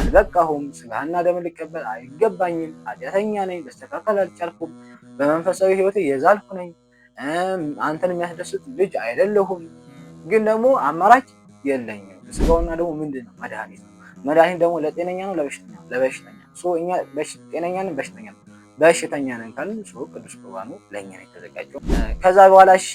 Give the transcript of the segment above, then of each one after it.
አልበቃሁም፣ ስጋህና ደም ልቀበል አይገባኝም፣ ኃጢአተኛ ነኝ፣ ልስተካከል አልቻልኩም፣ በመንፈሳዊ ሕይወቴ የዛልኩ ነኝ፣ አንተን የሚያስደስት ልጅ አይደለሁም፣ ግን ደግሞ አማራጭ የለኝም። ስጋውና ደግሞ ምንድን ነው? መድኃኒት ነው። መድኃኒት ደግሞ ለጤነኛ ነው ለበሽተኛ? ለበሽተኛ። እኛ ጤነኛ ነን በሽተኛ ነው? በሽተኛ ነን ካልን ቅዱስ ቁርባኑ ለእኛ ነው የተዘጋጀው። ከዛ በኋላ እሺ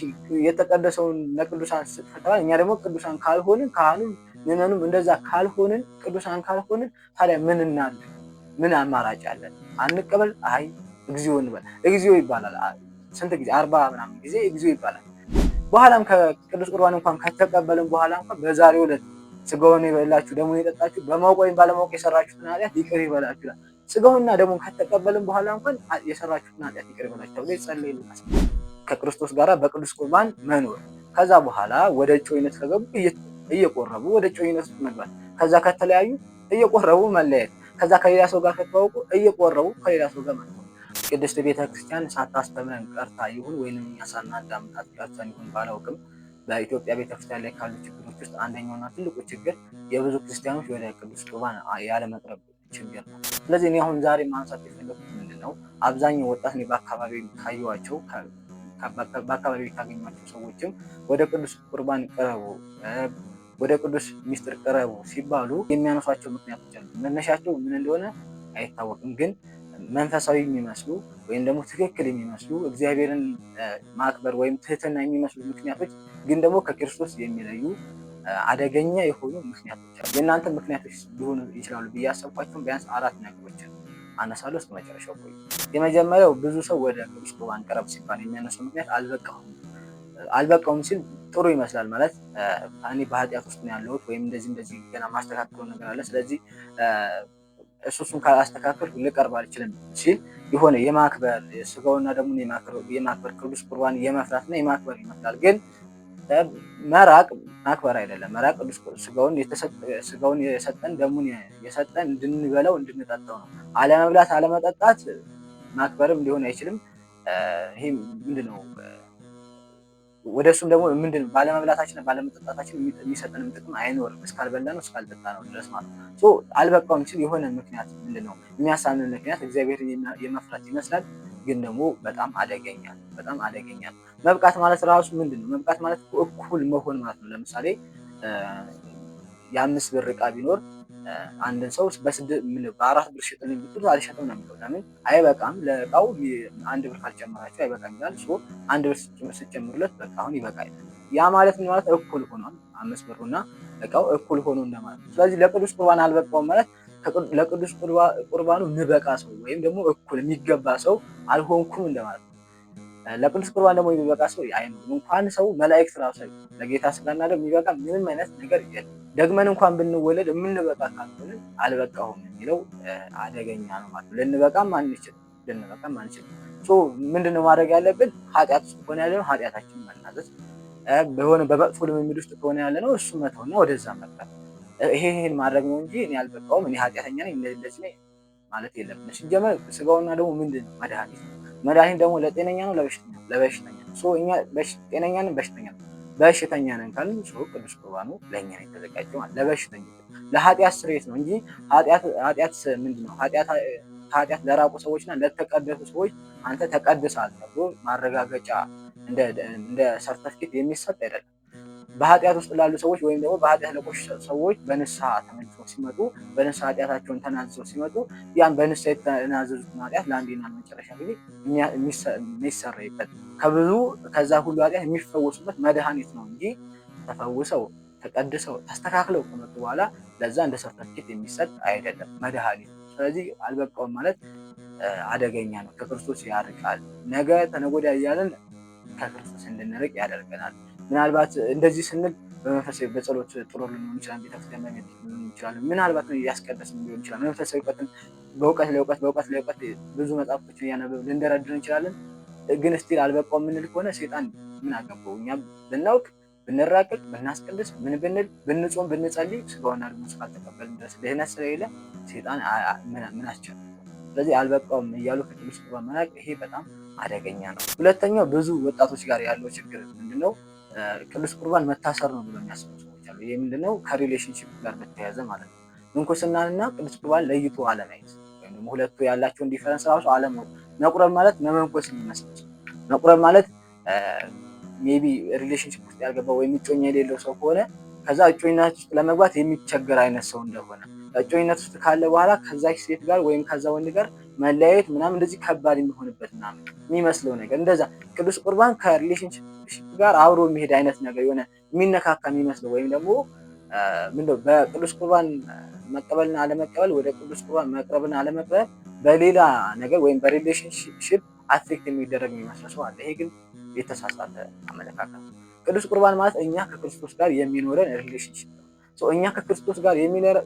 የተቀደሰውን ለቅዱሳን ስጥ ከተባለ እኛ ደግሞ ቅዱሳን ካልሆንን፣ ካህኑም ምዕመኑም እንደዛ ካልሆንን፣ ቅዱሳን ካልሆንን ታዲያ ምን እናድርግ? ምን አማራጭ አለን? አንቀበል? አይ እግዚኦ እንበል። እግዚኦ ይባላል። ስንት ጊዜ? 40 ምናምን ጊዜ እግዚኦ ይባላል። በኋላም ከቅዱስ ቁርባን እንኳን ከተቀበልን በኋላ እንኳን በዛሬው ዕለት ስጋውን የበላችሁ ደሙን የጠጣችሁ በማወቅ ወይም ባለማወቅ የሰራችሁትን ኃጢአት ይቅር ይበላችሁ ይላል። ስጋውንና ደሙን ከተቀበልን በኋላ እንኳን የሰራችሁትን ኃጢአት ይቅር ይበላችሁ ተብሎ ይጸለይልናል። ከክርስቶስ ጋር በቅዱስ ቁርባን መኖር፣ ከዛ በኋላ ወደ እጮኝነት ከገቡ እየቆረቡ ወደ እጮኝነት ውስጥ መግባት፣ ከዛ ከተለያዩ እየቆረቡ መለያየት፣ ከዛ ከሌላ ሰው ጋር ከተዋወቁ እየቆረቡ ከሌላ ሰው ጋር መተዋወቅ። ቅድስት ቤተክርስቲያን ሳታስተምረን ቀርታ ይሁን ወይንም እኛ ሳናዳምጣት ቀርተን ይሁን ባላውቅም፣ በኢትዮጵያ ቤተክርስቲያን ላይ ካሉ ችግሮች ውስጥ አንደኛውና ትልቁ ችግር የብዙ ክርስቲያኖች ወደ ቅዱስ ቁርባን ያለመቅረብ ችግር ነው። ስለዚህ እኔ አሁን ዛሬ ማንሳት የፈለኩት ምንድን ነው? አብዛኛው ወጣት እኔ በአካባቢ ካየኋቸው፣ በአካባቢ ካገኟቸው ሰዎችም ወደ ቅዱስ ቁርባን ቅረቡ፣ ወደ ቅዱስ ሚስጥር ቅረቡ ሲባሉ የሚያነሷቸው ምክንያቶች አሉ። መነሻቸው ምን እንደሆነ አይታወቅም፣ ግን መንፈሳዊ የሚመስሉ ወይም ደግሞ ትክክል የሚመስሉ፣ እግዚአብሔርን ማክበር ወይም ትህትና የሚመስሉ ምክንያቶች ግን ደግሞ ከክርስቶስ የሚለዩ አደገኛ የሆኑ ምክንያቶች አሉ። የእናንተ ምክንያቶች ሊሆኑ ይችላሉ ብዬ ያሰብኳቸውን ቢያንስ አራት ነገሮችን አነሳለሁ። እስከ መጨረሻው ቆዩ። የመጀመሪያው ብዙ ሰው ወደ ቅዱስ ቁርባን ቅረብ ሲባል የሚያነሳው ምክንያት አልበቃሁም። አልበቃሁም ሲል ጥሩ ይመስላል። ማለት እኔ በኃጢአት ውስጥ ነው ያለሁት ወይም እንደዚህ እንደዚህ ገና ማስተካከለው ነገር አለ፣ ስለዚህ እሱን ካላስተካከልኩ ልቀርብ አልችልም ሲል የሆነ የማክበር፣ ስጋውና ደሙን የማክበር፣ ቅዱስ ቁርባን የመፍራትና የማክበር ይመስላል። ግን መራቅ ማክበር አይደለም። መራቅ ቅዱስ ስጋውን የሰጠን ደሙን የሰጠን እንድንበላው እንድንጠጣው ነው። አለመብላት አለመጠጣት ማክበርም ሊሆን አይችልም። ይሄ ምንድነው? ወደ እሱም ደግሞ ምንድን ባለመብላታችን ባለመጠጣታችን የሚሰጠንም ጥቅም አይኖርም እስካልበላ ነው እስካልጠጣ ነው ድረስ ማለት ነው። አልበቃውም ሲል የሆነ ምክንያት ምንድን ነው? የሚያሳምን ምክንያት እግዚአብሔርን የመፍራት ይመስላል፣ ግን ደግሞ በጣም አደገኛ፣ በጣም አደገኛ ነው። መብቃት ማለት ራሱ ምንድን ነው? መብቃት ማለት እኩል መሆን ማለት ነው። ለምሳሌ የ5 ብር ዕቃ ቢኖር አንድን ሰው በ4 ብር ሽጥልኝ ብትሉት አልሸጥም ነው የሚለው። ለምን? አይበቃም፣ ለእቃው 1 ብር ካልጨመራችሁ አይበቃም ይላል። 1 ብር ስትጨምሩለት በቃ አሁን ይበቃል። ያ ማለት ምን ማለት? እኩል ሆኗል። 5 ብሩና እቃው እኩል ሆኖ እንደማለት ነው። ስለዚህ ለቅዱስ ቁርባን አልበቃውም ማለት ለቅዱስ ቁርባኑ ምበቃ ሰው ወይም ደግሞ እኩል የሚገባ ሰው አልሆንኩም እንደማለት ነው። ለቅዱስ ቁርባን ደግሞ የሚበቃ ሰው አይኖርም። እንኳን ሰው መላእክት ራሱ ለጌታ ስጋና ደም የሚበቃ ምንም አይነት ነገር የለም። ደግመን እንኳን ብንወለድ የምንበቃ ካልሆንን አልበቃሁም የሚለው አደገኛ ነው ማለት ነው። ልንበቃም አንችልም፣ ልንበቃም አንችልም። ምንድነው ማድረግ ያለብን? ኃጢአት ውስጥ ከሆነ ያለነው ኃጢአታችን መናዘዝ፣ በሆነ በመጥፎ ልምምድ ውስጥ ከሆነ ያለነው እሱ መተውና ወደዛ መቅረብ፣ ይሄ ይሄን ማድረግ ነው እንጂ እኔ አልበቃውም፣ እኔ ኃጢአተኛ ነኝ፣ እንደዚህ ነኝ ማለት የለብንም። ሲጀመር ስጋውና ደግሞ ምንድን ነው? መድኃኒት ነው። መድኃኒት ደግሞ ለጤነኛ ነው ለበሽተኛ? ለበሽተኛ። እኛ ጤነኛ ነን በሽተኛ ነው? በሽተኛ ነን ካልን ቅዱስ ቁርባኑ ለእኛ ነው የተዘጋጀው። ለበሽተኛ፣ ለኃጢአት ስርየት ነው እንጂ ኃጢአት ምንድን ነው? ከኃጢአት ለራቁ ሰዎችና ለተቀደሱ ሰዎች አንተ ተቀድሰሃል ተብሎ ማረጋገጫ እንደ ሰርተፍኬት የሚሰጥ አይደለም። በኃጢአት ውስጥ ላሉ ሰዎች ወይም ደግሞ በኃጢአት ለቆሸሹ ሰዎች በንስሐ ተመልሰው ሲመጡ፣ በንስሐ ኃጢአታቸውን ተናዝዘው ሲመጡ ያን በንስሐ የተናዘዙትን ኃጢአት ለአንዴና ለመጨረሻ ጊዜ የሚሰረይበት፣ ከብዙ ከዛ ሁሉ ኃጢአት የሚፈወሱበት መድኃኒት ነው እንጂ ተፈውሰው ተቀድሰው ተስተካክለው ከመጡ በኋላ ለዛ እንደ ሰርተፍኬት የሚሰጥ አይደለም፣ መድኃኒት ነው። ስለዚህ አልበቃውም ማለት አደገኛ ነው፣ ከክርስቶስ ያርቃል። ነገ ተነገ ወዲያ እያለን ከክርስቶስ እንድንርቅ ያደርገናል። ምናልባት እንደዚህ ስንል በመንፈሳዊ በጸሎት ጥሩ ልንሆን ይችላል፣ ቤተክርስቲያን በመሄድ ሊሆን ይችላል፣ ምናልባት እያስቀደስን ሊሆን ይችላል። መንፈሳዊ እውቀትን በእውቀት ለእውቀት፣ በእውቀት ለእውቀት ብዙ መጽሐፍቶችን እያነበብን ልንደረድር እንችላለን። ግን still አልበቃው የምንል ከሆነ ሴጣን ምን አገባው? እኛ ብናውቅ፣ ብንራቀቅ፣ ብናስቀድስ፣ ምን ብንል፣ ብንጾም፣ ብንጸልይ ስጋውና ደሙን እስካልተቀበልን ድረስ ድህነት ስለሌለ ሴጣን ምን አስቸገረው? ስለዚህ አልበቃውም እያሉ ከቅዱስ ቁርባን መራቅ ይሄ በጣም አደገኛ ነው። ሁለተኛው ብዙ ወጣቶች ጋር ያለው ችግር ምንድነው? ቅዱስ ቁርባን መታሰር ነው ብሎ የሚያስቡ ሰዎች አሉ። ይህ ምንድነው? ከ relationship ጋር በተያያዘ ማለት ነው። ምንኩስናንና ቅዱስ ቁርባን ለይቶ አለማየት ወይም ደግሞ ሁለቱ ያላቸውን difference ራሱ አለማወቅ። መቁረብ ማለት መመንኮስ የሚመስል፣ መቁረብ ማለት maybe relationship ውስጥ ያልገባ ወይም እጮኛ የሌለው ሰው ከሆነ ከዛ እጮኝነት ውስጥ ለመግባት የሚቸገር አይነት ሰው እንደሆነ፣ እጮኝነት ውስጥ ካለ በኋላ ከዛች ሴት ጋር ወይም ከዛ ወንድ ጋር መለያየት ምናምን እንደዚህ ከባድ የሚሆንበት ምናምን የሚመስለው ነገር፣ እንደዛ ቅዱስ ቁርባን ከ relationship ጋር አብሮ የሚሄድ አይነት ነገር የሆነ የሚነካካ የሚመስለው ወይም ደግሞ ምንድነው በቅዱስ ቁርባን መቀበልና አለመቀበል፣ ወደ ቅዱስ ቁርባን መቅረብና አለመቅረብ በሌላ ነገር ወይም በ relationship affect የሚደረግ የሚመስለው ሰው አለ። ይሄ ግን የተሳሳተ አመለካከት ነው። ቅዱስ ቁርባን ማለት እኛ ከክርስቶስ ጋር የሚኖረን relationship ነው። እኛ ከክርስቶስ ጋር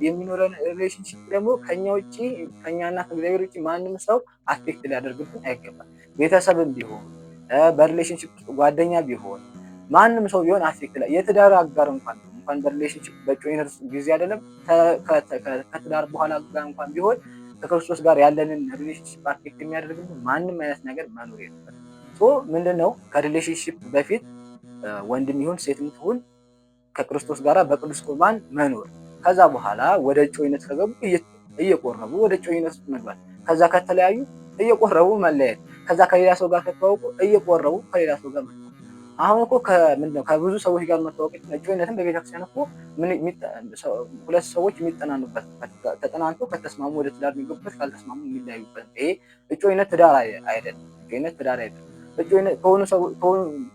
የሚኖረን relationship ደግሞ ከኛ ውጭ፣ ከኛና ከእግዚአብሔር ውጭ ማንም ሰው affect ሊያደርግብን አይገባም። ቤተሰብም ቢሆን፣ በ relationship ውስጥ ጓደኛ ቢሆን፣ ማንም ሰው ቢሆን affect ላይ የትዳር አጋር እንኳን በ relationship በእጮኝነት ጊዜ አይደለም፣ ከትዳር በኋላ ጋር እንኳን ቢሆን ከክርስቶስ ጋር ያለንን relationship affect የሚያደርግብን ማንም አይነት ነገር መኖር የለበትም። ምንድነው ከ relationship በፊት ወንድም ይሁን ሴትም ትሁን ከክርስቶስ ጋር በቅዱስ ቁርባን መኖር፣ ከዛ በኋላ ወደ እጮኝነት ከገቡ እየቆረቡ ወደ እጮኝነት ውስጥ መግባት፣ ከዛ ከተለያዩ እየቆረቡ መለያየት፣ ከዛ ከሌላ ሰው ጋር ከተዋወቁ እየቆረቡ ከሌላ ሰው ጋር መተዋወቅ። አሁን እኮ ከምንድነው ከብዙ ሰዎች ጋር መተዋወቅ፣ እጮኝነትም በቤተክርስቲያን እኮ ሁለት ሰዎች የሚጠናኑበት፣ ተጠናንቶ ከተስማሙ ወደ ትዳር የሚገቡበት፣ ካልተስማሙ የሚለያዩበት። ይሄ እጮኝነት ትዳር አይደለም። እጮኝነት ትዳር አይደለም።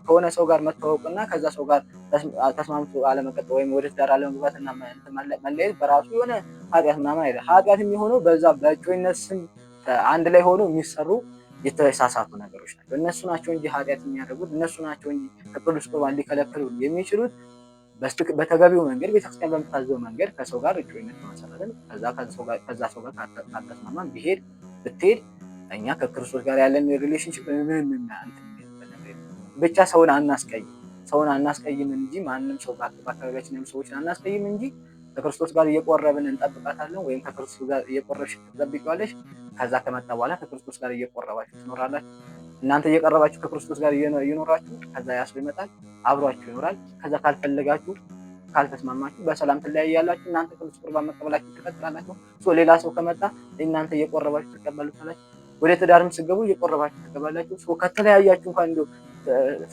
ከሆነ ሰው ጋር መተዋወቅና ከዛ ሰው ጋር ተስማምቶ አለመቀጠል ወይም ወደ ትዳር አለመግባት እና መለያየት በራሱ የሆነ ኃጢአት ምናምን አይደለም። ኃጢአት የሚሆነው በዛ በእጮኝነት ስም አንድ ላይ ሆኖ የሚሰሩ የተሳሳቱ ነገሮች ናቸው። እነሱ ናቸው እንጂ ኃጢአት የሚያደርጉት፣ እነሱ ናቸው እንጂ ከቅዱስ ቁርባን ሊከለክሉ የሚችሉት። በተገቢው መንገድ፣ ቤተክርስቲያን በምታዘው መንገድ ከሰው ጋር እጮኝነት መሰረትን ከዛ ሰው ጋር ካልተስማማን ቢሄድ ብትሄድ እኛ ከክርስቶስ ጋር ያለን relationship ምንም ብቻ ሰውን አናስቀይም፣ ሰውን አናስቀይም እንጂ፣ ማንም ሰው በአካባቢያችን ያሉ ሰዎችን አናስቀይም እንጂ ከክርስቶስ ጋር እየቆረብን እንጠብቃታለን፣ ወይም ከክርስቶስ ጋር እየቆረብሽ ትጠብቂዋለሽ። ከዛ ከመጣ በኋላ ከክርስቶስ ጋር እየቆረባችሁ ትኖራላችሁ። እናንተ እየቀረባችሁ ከክርስቶስ ጋር እየኖራችሁ ከዛ ያ ሰው ይመጣል፣ አብሯችሁ ይኖራል። ከዛ ካልፈለጋችሁ፣ ካልተስማማችሁ በሰላም ትለያያላችሁ። እናንተ ቅዱስ ቁርባን መቀበላችሁ ትቀጥላላችሁ። ሌላ ሰው ከመጣ እናንተ እየቆረባችሁ ትቀበሉታላችሁ። ወደ ትዳርም ስትገቡ እየቆረባችሁ ትገባላችሁ። ከተለያያችሁ እንኳን እንደው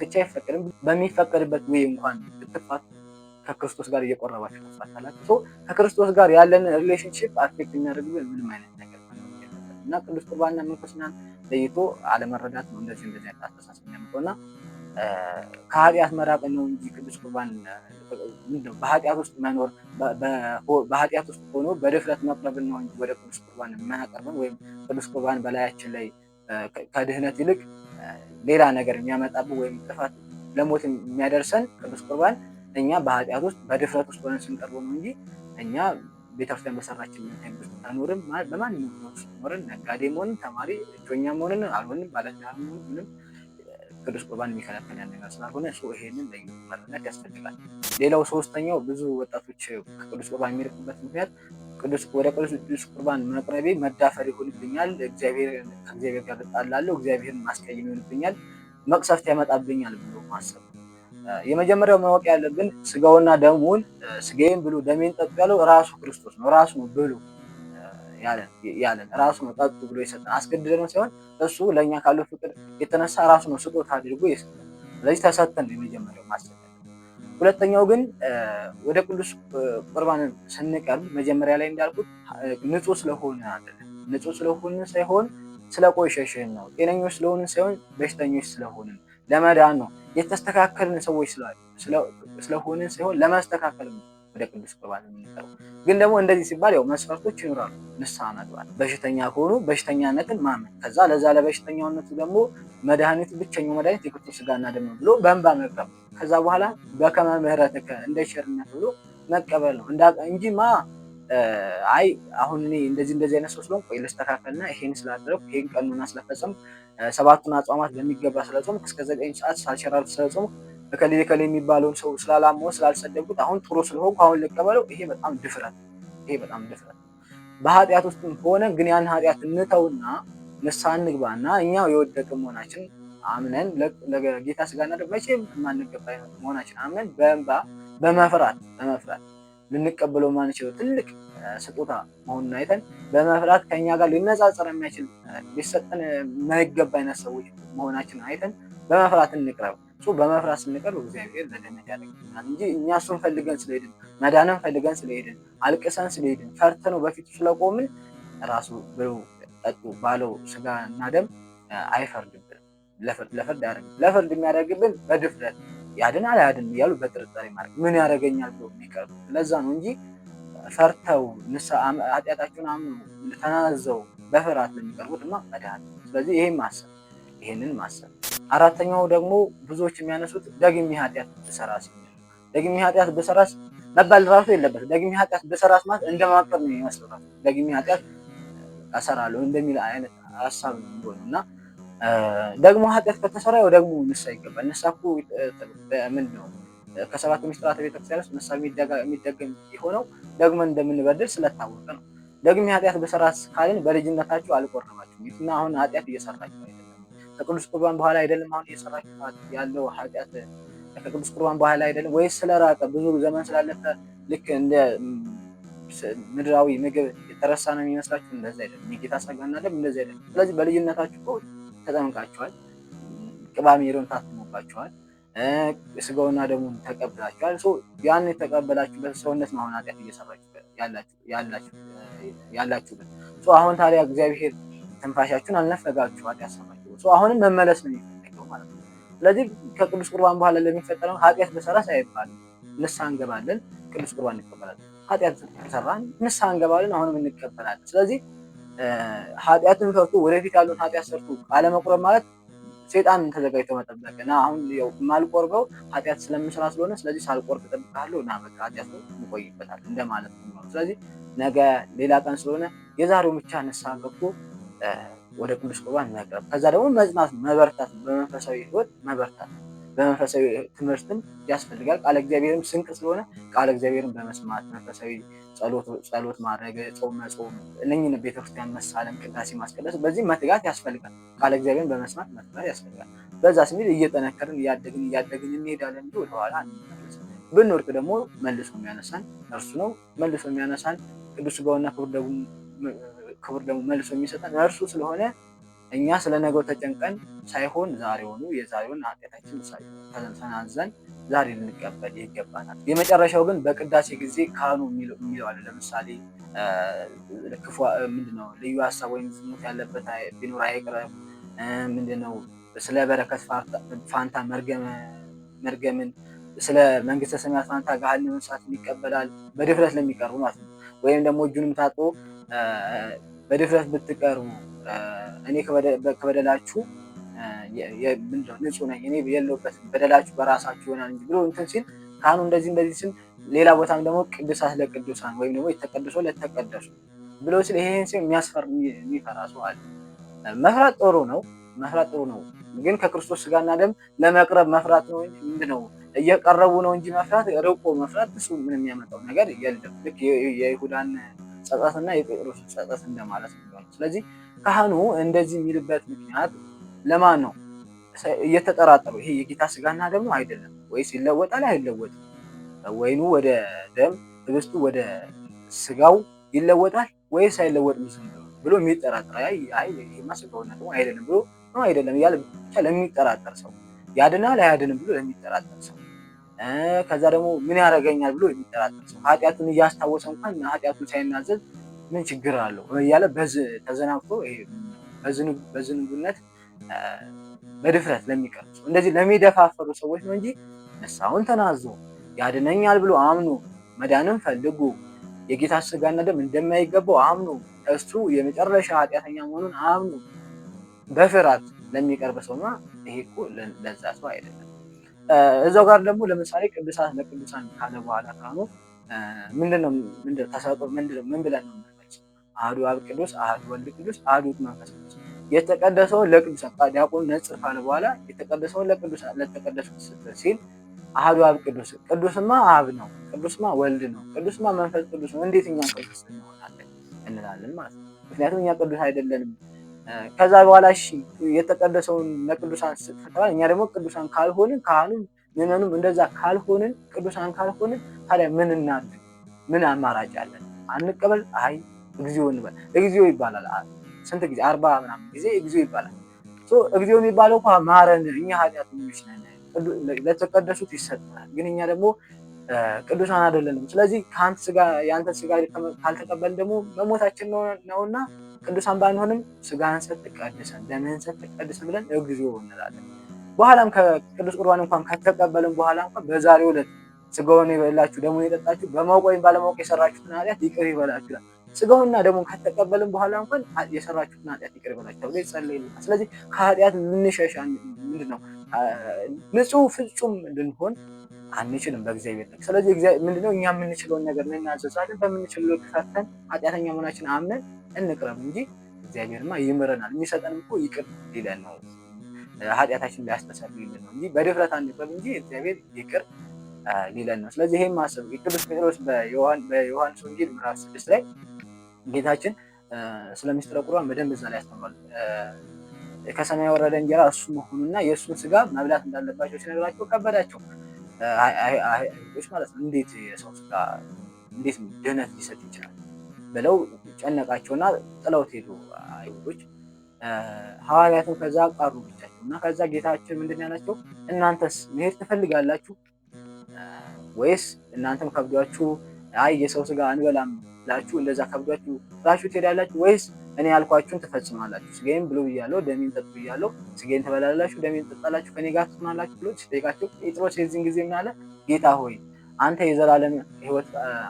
ፍቻ አይፈቀድም። በሚፈቀድበት ወይ እንኳን ብትፋቱ ከክርስቶስ ጋር እየቆረባችሁ ትፋታላችሁ። ከክርስቶስ ጋር ያለን relationship affect የሚያደርግብን ምንም አይነት ነገር እና ቅዱስ ቁርባንና ምንኩስናን ለይቶ አለመረዳት ነው እንደዚህ እንደዚህ አይነት አስተሳሰብ የሚያመጣው። እና ከኃጢአት መራቅ ነው እንጂ ቅዱስ ቁርባን በኃጢአት ውስጥ መኖር፣ በኃጢአት ውስጥ ሆኖ በድፍረት መቅረብን ነው እንጂ ወደ ቅዱስ ቁርባን የማያቀርብን ወይም ቅዱስ ቁርባን በላያችን ላይ ከድህነት ይልቅ ሌላ ነገር የሚያመጣብን ወይም ጥፋት ለሞት የሚያደርሰን ቅዱስ ቁርባን እኛ በኃጢአት ውስጥ በድፍረት ውስጥ ሆነን ስንቀርበው ነው እንጂ እኛ ቤተክርስቲያን በሰራችን ህግ ውስጥ ከኖርን፣ በማንኛውም ውስጥ ኖርን፣ ነጋዴ መሆንን፣ ተማሪ፣ እጮኛ መሆንን አልሆንም፣ ባለትዳር ምንም ቅዱስ ቁርባን የሚከለክለን ነገር ስላልሆነ ይሄንን ለይቶ መረዳት ያስፈልጋል። ሌላው ሶስተኛው ብዙ ወጣቶች ከቅዱስ ቁርባን የሚርቁበት ምክንያት ወደ ቅዱስ ቁርባን መቅረቤ መዳፈር ይሆንብኛል፣ ከእግዚአብሔር ጋር እጣላለሁ፣ እግዚአብሔርን ማስቀየም ይሆንብኛል፣ መቅሰፍት ያመጣብኛል ብሎ ማሰብ። የመጀመሪያው ማወቅ ያለብን ስጋውና ደሙን ስጋዬን ብሉ ደሜን ጠጡ ያለው ራሱ ክርስቶስ ነው። ራሱ ነው ብሉ ያለን፣ ራሱ ነው ጠጡ ብሎ የሰጠን። አስገድደነው ሳይሆን እሱ ለእኛ ካለው ፍቅር የተነሳ ራሱ ነው ስጦታ አድርጎ የሰጠን። ስለዚህ ተሰጠን ነው የመጀመሪያው ማሰብ። ሁለተኛው ግን ወደ ቅዱስ ቁርባን ስንቀርብ መጀመሪያ ላይ እንዳልኩት ንጹህ ስለሆነ አይደለም። ንጹህ ስለሆንን ሳይሆን ስለቆሸሽን ነው። ጤነኞች ስለሆንን ሳይሆን በሽተኞች ስለሆንን ለመዳን ነው። የተስተካከልን ሰዎች ስለሆንን ሳይሆን ለመስተካከል ነው ወደ ቅዱስ ቁርባን የምንቀርበው። ግን ደግሞ እንደዚህ ሲባል ያው መስፈርቶች ይኖራሉ። ንስሐ መግባት፣ በሽተኛ ከሆኑ በሽተኛነትን ማመን፣ ከዛ ለዛ ለበሽተኛነቱ ደግሞ መድኃኒቱ ብቸኛው መድኃኒት የክርስቶስ ስጋና ደም ነው ብሎ በእንባ መቅረብ፣ ከዛ በኋላ በከመ ምሕረትከ እንደ ቸርነት ብሎ መቀበል ነው እንጂማ አይ አሁን እኔ እንደዚህ እንደዚህ አይነት ሰው ስለሆንኩ ቆይ ልስተካከልና ይሄን ስላደረኩ፣ ይሄን ቀኑና ስለፈጸምኩ፣ ሰባቱን አጽዋማት በሚገባ ስለጾምኩ፣ እስከ 9 ሰዓት ሳልሸራርፍ ስለጾምኩ፣ እከሌ እከሌ የሚባለውን ሰው ስላላመው ስላልሰደብኩት አሁን ጥሩ ስለሆንኩ አሁን ልቀበለው፣ ይሄ በጣም ድፍረት፣ ይሄ በጣም ድፍረት። በኃጢአት ውስጥም ከሆነ ግን ያን ኃጢአት እንተውና ንስሐ እንግባና እኛ የወደቅን መሆናችን አምነን፣ ለጌታ ስጋና ደም መቼም የማንገባ መሆናችን አምነን በእንባ በመፍራት በመፍራት ልንቀበለው ማንችለው ትልቅ ስጦታ መሆኑን አይተን በመፍራት ከኛ ጋር ሊነጻጸር የሚያችል ሊሰጠን የማይገባ አይነት ሰዎች መሆናችንን አይተን በመፍራት እንቅረብ። በመፍራት ስንቀርብ እግዚአብሔር ለድነት ያደርግልናል እንጂ እኛ እሱን ፈልገን ስለሄድን፣ መዳንን ፈልገን ስለሄድን፣ አልቅሰን ስለሄድን፣ ፈርተነው በፊቱ ስለቆምን ራሱ ብሉ ጠጡ ባለው ስጋና ደም አይፈርድብንም። ለፍርድ አያደርግም። ለፍርድ የሚያደርግብን በድፍረት ያድናል አያድንም እያሉ በጥርጣሬ ማለት ምን ያደርገኛል ብሎ የሚቀርቡ ለዛ ነው እንጂ ፈርተው ኃጢአታቸውን አምነው ተናዘው በፍርሃት ለሚቀርቡትማ መድኃኒት ነው። ስለዚህ ይሄን ማሰብ ይሄንን ማሰብ። አራተኛው ደግሞ ብዙዎች የሚያነሱት ደግሜ ኃጢአት ብሰራስ፣ ደግሜ ኃጢአት ብሰራስ መባል ራሱ የለበትም። ደግሜ ኃጢአት ብሰራስ ማለት እንደማቀር ነው የሚመስለው። ራሱ ደግሜ ኃጢአት እሰራለሁ እንደሚል አይነት ሀሳብ ነው የሚሆነው። እና ደግሞ ኃጢአት ከተሰራ ያው ደግሞ ንስሐ ይገባል። ንስሐ እኮ ምንድን ነው? ከሰባቱ ምስጢራተ ቤተክርስቲያን ውስጥ ንስሐ የሚደገም የሆነው ደግሞ እንደምንበድል ስለታወቀ ነው። ደግሜ ኃጢአት ብሰራስ ካልን በልጅነታችሁ አልቆረባችሁም እና አሁን ኃጢአት እየሰራችሁ አይደለም። ከቅዱስ ቁርባን በኋላ አይደለም አሁን እየሰራችሁ ያለው ኃጢአት ከቅዱስ ቁርባን በኋላ አይደለም ወይስ ስለራቀ ብዙ ዘመን ስላለፈ ልክ እንደ ምድራዊ ምግብ የተረሳ ነው የሚመስላችሁ? እንደዚህ አይደለም። የጌታ ሥጋና ደም እንደዚህ አይደለም። ስለዚህ በልጅነታችሁ እኮ ተጠምቃችኋል፣ ቅባ ሜሮን ታትሞባችኋል፣ ስጋውና ደሙን ተቀብላችኋል። ያን የተቀበላችሁበት ሰውነት ነው አሁን ኃጢአት እየሰራችሁ ያላችሁበት። አሁን ታዲያ እግዚአብሔር ትንፋሻችሁን አልነፈጋችሁ፣ ኃጢአት ሰራችሁ። አሁንም መመለስ ነው የሚፈልገው ማለት ነው። ስለዚህ ከቅዱስ ቁርባን በኋላ ለሚፈጠረው ኃጢአት በሰራስ አይባልም። ንስሐ እንገባለን፣ ቅዱስ ቁርባን እንቀበላለን። ኃጢአት ሰራን፣ ንስሐ እንገባለን፣ አሁንም እንቀበላለን። ስለዚህ ኃጢአትን ፈርቶ ወደፊት ያለውን ኃጢአት ሰርቶ አለመቁረብ ማለት ሴጣንን ተዘጋጅቶ መጠበቅ እና አሁን ያው የማልቆርበው ኃጢአት ስለምሰራ ስለሆነ ስለዚህ ሳልቆርብ እጠብቃለሁ እና በቃ ኃጢአት ነው እንቆይበታል እንደማለት ነው። ስለዚህ ነገ ሌላ ቀን ስለሆነ የዛሬው ብቻ ንስሐ ገብቶ ወደ ቅዱስ ቁርባን መቅረብ፣ ከዛ ደግሞ መጽናት፣ መበርታት፣ በመንፈሳዊ ሕይወት መበርታት፣ በመንፈሳዊ ትምህርትም ያስፈልጋል። ቃለ እግዚአብሔርም ስንቅ ስለሆነ ቃለ እግዚአብሔርን በመስማት መንፈሳዊ ጸሎት ማድረግ፣ ጾም መጾም፣ እነኝህን ቤተክርስቲያን መሳለም፣ ቅዳሴ ማስቀደስ፣ በዚህ መትጋት ያስፈልጋል። ቃለ እግዚአብሔርን በመስማት መትጋት ያስፈልጋል። በዛ ስሚል እየጠነከርን እያደግን እያደግን እንሄዳለን እንጂ ወደኋላ አንመለስም። ብንወድቅ ደግሞ መልሶ የሚያነሳን እርሱ ነው። መልሶ የሚያነሳን ቅዱስ ሥጋውና ክቡር ደግሞ መልሶ የሚሰጠን እርሱ ስለሆነ እኛ ስለ ነገው ተጨንቀን ሳይሆን ዛሬውኑ የዛሬውን ኃጢአታችን ተናዘን ዛሬ ልንቀበል ይገባናል። የመጨረሻው ግን በቅዳሴ ጊዜ ካህኑ የሚለው አለ። ለምሳሌ ክፉ ምንድነው ልዩ ሀሳብ ወይም ዝሙት ያለበት ቢኖር አይቅረብ፣ ምንድነው ስለ በረከት ፋንታ መርገምን፣ ስለ መንግስተ ሰማያት ፋንታ ገሃነመ እሳትን ይቀበላል፣ በድፍረት ለሚቀርቡ ማለት ነው። ወይም ደግሞ እጁንም ታጥቦ በድፍረት ብትቀርቡ እኔ ከበደላችሁ ንጹሕ ነኝ፣ እኔ የለሁበትም፣ በደላችሁ በራሳችሁ ይሆናል እንጂ ብሎ እንትን ሲል ካህኑ እንደዚህ እንደዚህ ሲል፣ ሌላ ቦታም ደግሞ ቅዱሳት ለቅዱሳን ወይም ደግሞ የተቀደሱ ለተቀደሱ ብሎ ሲል ይሄን ሲል የሚፈራ ሰው አለ። መፍራት ጥሩ ነው፣ መፍራት ጥሩ ነው። ግን ከክርስቶስ ስጋና ደም ለመቅረብ መፍራት ነው እንጂ ምንድነው እየቀረቡ ነው እንጂ መፍራት ርቆ መፍራት እሱ ምን የሚያመጣው ነገር የለም። ልክ የይሁዳን ጸጸትና የጴጥሮስ ጸጸት እንደማለት ነው። ስለዚህ ካህኑ እንደዚህ የሚልበት ምክንያት ለማን ነው? እየተጠራጠሩ ይሄ የጌታ ስጋና ደም ነው አይደለም ወይስ ይለወጣል አይለወጥም? ወይኑ ወደ ደም ህብስቱ ወደ ስጋው ይለወጣል ወይስ አይለወጥም ዝም ብሎ የሚጠራጠር አይ አይ ይሄማ ስጋውና ደሙ አይደለም ብሎ ነው አይደለም እያለ ብቻ ለሚጠራጠር ሰው፣ ያድናል አያድንም ብሎ ለሚጠራጠር ሰው፣ ከዛ ደግሞ ምን ያደርገኛል ብሎ የሚጠራጠር ሰው፣ ኃጢአቱን እያስታወሰ እንኳን ኃጢአቱን ሳይናዘዝ ምን ችግር አለው እያለ ተዘናግቶ በዝንጉነት በድፍረት ለሚቀርቡ ሰው፣ እንደዚህ ለሚደፋፈሩ ሰዎች ነው እንጂ ንስሐውን ተናዞ ያድነኛል ብሎ አምኖ መዳንም ፈልጎ የጌታ ስጋና ደም እንደማይገባው አምኖ እሱ የመጨረሻ ኃጢአተኛ መሆኑን አምኖ በፍርሃት ለሚቀርብ ሰውማ ይሄ እኮ ለዛ ሰው አይደለም። እዛው ጋር ደግሞ ለምሳሌ ቅዱሳት ለቅዱሳን ካለ በኋላ ካህኑ ምንድነው ምንድነው ተሰጥኦ ምንድነው ምን ብለን ነው የምንገልጸው? አሐዱ አብ ቅዱስ፣ አሐዱ ወልድ ቅዱስ፣ አሐዱ መንፈስ ቅዱስ። የተቀደሰውን ለቅዱሳን ዲያቆኑ ነጽር ካለ በኋላ የተቀደሰውን ለቅዱሳን ለተቀደሱት ሲል አሐዱ አብ ቅዱስ፣ ቅዱስማ አብ ነው፣ ቅዱስማ ወልድ ነው፣ ቅዱስማ መንፈስ ቅዱስ ነው፣ እንዴት እኛ ቅዱስ እንሆናለን እንላለን ማለት ነው። ምክንያቱም እኛ ቅዱስ አይደለንም። ከዛ በኋላ እሺ የተቀደሰውን ለቅዱሳን ስጥ ከተባለ እኛ ደግሞ ቅዱሳን ካልሆንን፣ ካህኑም ምዕመኑም እንደዛ ካልሆንን፣ ቅዱሳን ካልሆንን ታዲያ ምን እናድርግ? ምን አማራጭ አለን? አንቀበል? አይ እግዚኦ እንበል። እግዚኦ ይባላል። ስንት ጊዜ? 40 ምናምን ጊዜ እግዚኦ ይባላል። እግዚኦ የሚባለው እኮ ማረን፣ እኛ ኃጢአተኞች ነን፣ ለተቀደሱት ይሰጣል። ግን እኛ ደግሞ ቅዱሳን አይደለንም። ስለዚህ ከአንተ ስጋ የአንተ ስጋ ካልተቀበልን ደግሞ መሞታችን ነውና ቅዱሳን ባንሆንም ስጋህን ሰጥተህ ቀድሰን ደምህን ሰጥተህ ቀድሰን ብለን እግዚኦ እንላለን። በኋላም ከቅዱስ ቁርባን እንኳን ከተቀበልን በኋላ እንኳን በዛሬው ዕለት ስጋውን የበላችሁ ደሙን የጠጣችሁ በማወቅ ወይም ባለማወቅ የሰራችሁትን ኃጢአት ይቅር ይበላችሁ ይላል። ስጋውንና ደሙን ከተቀበልን በኋላ እንኳን የሰራችሁትን ኃጢአት ይቅር ይበላችሁ ተብሎ ይጸለይልናል። ስለዚህ ከኃጢአት ልንሸሽ ምንድን ነው ንጹሕ ፍጹም ልንሆን አንችልም በእግዚአብሔር ልክ። ስለዚህ ምንድነው እኛ የምንችለውን ነገር እንናዘዛለን። በምንችለው ልክ ፈተን ኃጢአተኛ መሆናችን አምነን እንቅረብ እንጂ እግዚአብሔርማ ይምረናል። የሚሰጠንም እኮ ይቅር ሊለን ነው፣ ኃጢአታችን ሊያስተሰርይልን ነው እንጂ በድፍረት አንቅረብ እንጂ እግዚአብሔር ይቅር ሊለን ነው። ስለዚህ ይሄን ማሰብ ቅዱስ ጴጥሮስ በዮሐንስ ወንጌል ምዕራፍ 6 ላይ ጌታችን ስለ ምስጢረ ቁርባን በደንብ እዛ ላይ ያስተምራል። ከሰማይ የወረደ እንጀራ እሱ መሆኑና የእሱን ስጋ መብላት እንዳለባቸው ሲነግራቸው ከበዳቸው አይሁዶች ማለት ነው። እንዴት የሰው ስጋ እንዴት ድህነት ሊሰጥ ይችላል ብለው ጨነቃቸውና ጥለውት ሄዱ አይሁዶች። ሐዋርያትም ከዛ ቀሩ ብቻቸው እና ከዛ ጌታችን ምንድን ያላቸው እናንተስ መሄድ ትፈልጋላችሁ ወይስ እናንተም ከብዷችሁ አይ የሰው ስጋ አንበላም ብላችሁ እንደዛ ከብዷችሁ ጥላችሁ ትሄዳላችሁ ወይስ እኔ ያልኳችሁን ትፈጽማላችሁ? ስጋዬን ብሉ ብያለሁ፣ ደሜን ጠጡ ብያለሁ፣ ስጋዬን ትበላላችሁ፣ ደሜን ትጠጣላችሁ፣ ከኔ ጋር ትሆናላችሁ ብሎ ሲጠይቃቸው ጴጥሮስ የዚህን ጊዜ ምን አለ? ጌታ ሆይ አንተ የዘላለም ሕይወት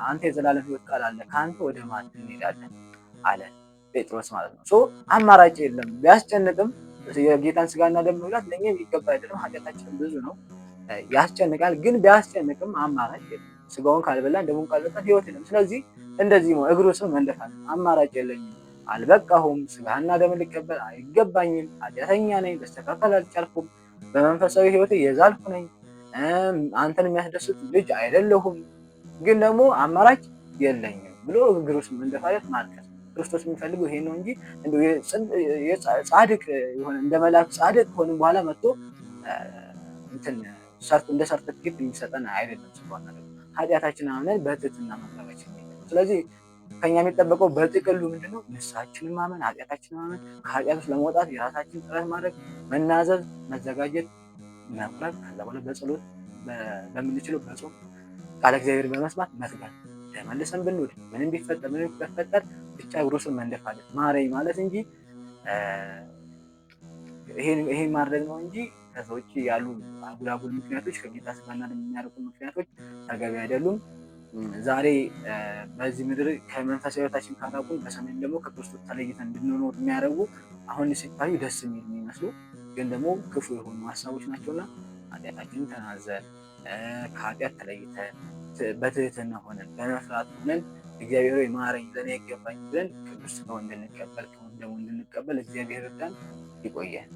አንተ የዘላለም ሕይወት ቃል አለ፣ ከአንተ ወደ ማን እንሄዳለን አለ ጴጥሮስ ማለት ነው። So አማራጭ የለም። ቢያስጨንቅም የጌታን ስጋና ደም መብላት ለእኛ የሚገባ አይደለም። ኃጢአታችን ብዙ ነው፣ ያስጨንቃል። ግን ቢያስጨንቅም አማራጭ የለም። ስጋውን ካልበላን ደሙን ካልጠጣን ሕይወት የለም። ስለዚህ እንደዚህ ነው እግሩ ስር መንደፋት፣ አማራጭ የለኝም፣ አልበቃሁም፣ ስጋና ደም ልቀበል አይገባኝም፣ ኃጢአተኛ ነኝ፣ በስተካከል አልቻልኩም፣ በመንፈሳዊ ሕይወቴ የዛልኩ ነኝ፣ አንተን የሚያስደስት ልጅ አይደለሁም፣ ግን ደግሞ አማራጭ የለኝም ብሎ እግሩ ስር መንደፋት ማልቀስ። ክርስቶስ የሚፈልገው ይሄን ነው እንጂ ጻድቅ የሆነ እንደ መልአክ ጻድቅ ከሆነ በኋላ መጥቶ እንትን እንደ ሰርተፊኬት የሚሰጠን አይደለም። ስጋውና ደሙ ኃጢአታችንን አምነን በትህትና መቅረባችን። ስለዚህ ከኛ የሚጠበቀው በጥቅሉ ምንድነው? ንስሐችንን ማመን፣ ኃጢአታችንን ማመን፣ ከኃጢአት ውስጥ ለመውጣት የራሳችን ጥረት ማድረግ፣ መናዘዝ፣ መዘጋጀት፣ መቁረብ፣ ከዛ በኋላ በጸሎት በምንችለው በጾም ቃለ እግዚአብሔር በመስማት መትጋት፣ ተመልሰን ብንወድ ምንም ቢፈጠር ምንም ቢፈጠር ብቻ እግሩ ስር መንደፋለት ማረኝ ማለት እንጂ ይሄን ማድረግ ነው እንጂ ከዛ ውጭ ያሉ አጉላጉል ምክንያቶች ከጌታ ስጋና ደም የሚያርቁ ምክንያቶች ተገቢ አይደሉም። ዛሬ በዚህ ምድር ከመንፈሳዊ ሕይወታችን ካራቁን በሰሜን ደግሞ ከክርስቶስ ተለይተን እንድንኖር የሚያደርጉ አሁን ሲታዩ ደስ የሚል የሚመስሉ ግን ደግሞ ክፉ የሆኑ ሀሳቦች ናቸውና ኃጢአታችንን ተናዘን ከኃጢአት ተለይተን በትህትና ሆነን በመፍራት ሆነን እግዚአብሔር ሆይ ማረኝ ለእኔ አይገባኝ ብለን ቅዱስ ስጋውን እንድንቀበል ክቡር ደሙን እንድንቀበል እግዚአብሔር እርዳን። ይቆየን።